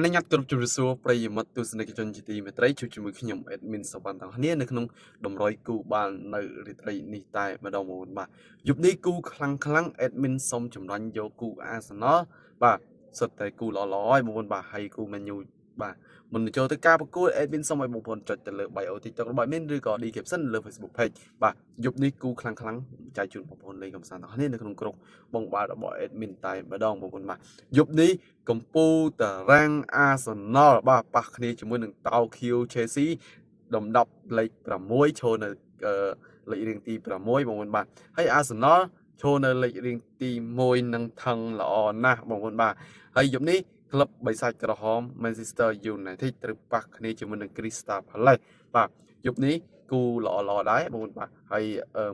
អនុញ្ញាតគ្រប់ជម្រាបសួរប្រិយមិត្តទស្សនិកជនជាទីមេត្រីជួបជាមួយខ្ញុំ admin សវណ្ណទាំងគ្នានៅក្នុងតម្រុយគូបាល់នៅរាត្រីនេះតែម្ដងបងប្អូនបាទយប់នេះគូខ្លាំងខ្លាំង admin សុំចម្រាញ់យកគូ Arsenal បាទសុទ្ធតែគូល្អៗហើយបងប្អូនបាទហើយគូ Man U បាទមុននឹងចូលទៅការប្រកួត admin សូមឲ្យបងប្អូនចុចទៅលើ bio TikTok របស់ admin ឬក៏ description លើ Facebook page បាទយប់នេះគូខ្លាំងខ្លាំងចែកជូនបងប្អូនលេងកំសាន្តទាំងគ្នានៅក្នុងក្រុមបងបាល់របស់ admin តែម្ដងបងប្អូនបាទយប់នេះកម្ពុជាតារាង Arsenal បាទប៉ះគ្នាជាមួយនឹងតោខៀវ Chelsea លំដាប់លេខ6ឈរនៅលេខរៀងទី6បងប្អូនបាទហើយ Arsenal ឈរនៅលេខរៀងទី1នឹងថឹងល្អណាស់បងប្អូនបាទហើយយប់នេះក្លឹបបិសាចក្រហម Manchester United ត្រូវប៉ះគ្នាជាមួយនឹង Crystal Palace បាទយប់នេះគូល្អល្អដែរបងប្អូនបាទហើយ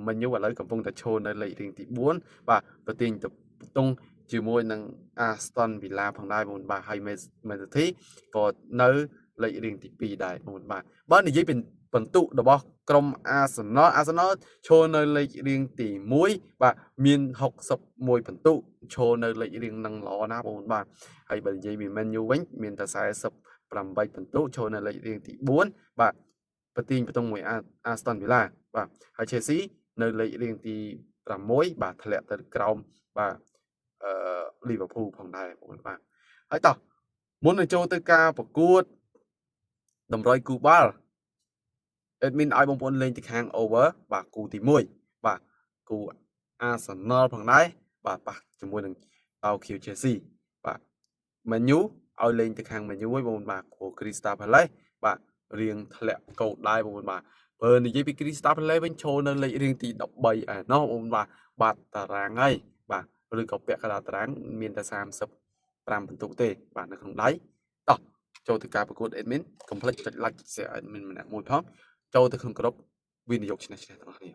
Man U ឥឡូវកំពុងតែឈរនៅលេខរៀងទី4បាទប្រទៀងទៅទងជាមួយនឹង Aston Villa ផងដែរបងប្អូនបាទហើយ Man City ក៏នៅលេខរៀងទី2ដែរបងប្អូនបាទបើនិយាយពីបន្ទុករបស់ក្រុម Arsenal Arsenal ឈរនៅលេខរៀងទី1បាទមាន61បន្ទុកឈរនៅលេខរៀងនឹងល្អណាស់បងប្អូនបាទហើយបើនិយាយពី Man U វិញមានតែ48បន្ទុកឈរនៅលេខរៀងទី4បាទប្រទីងបន្ទងមួយ Aston Villa បាទហើយ Chelsea នៅលេខរៀងទី6បាទធ្លាក់ទៅក្រោមបាទអឺ Liverpool ផងដែរបងប្អូនបាទហើយតោះមុននឹងចូលទៅការប្រកួតតម្រុយគូបាល់ admin ឲ្យបងប្អូនលេងទៅខាង over បាទគូទី1បាទគូ Arsenal ផងដែរបាទប៉ះជាមួយនឹងតោខៀវ Chelsea បាទ Man U ឲ្យលេងទៅខាង Man U វិញបងប្អូនបាទគូ Crystal Palace បាទរៀងធ្លាក់កោតដែរបងប្អូនបាទបើនិយាយពី Crystal Palace វិញឈរនៅលេខរៀងទី13ឯណោះបងប្អូនបាទបាទតារាងហើយបាទឬក៏ពាក់កណ្ដាលតារាងមានតែ35 បន្ទុកទេបាទនៅក្នុងដៃតោះចូលទៅការប្រកួត admin កុំភ្លេចចុច like share admin ម្នាក់មួយផងចូលទៅក្នុងក្រុមវិនិយោគឈ្នះឈ្នះទាំងអស់គ្នា។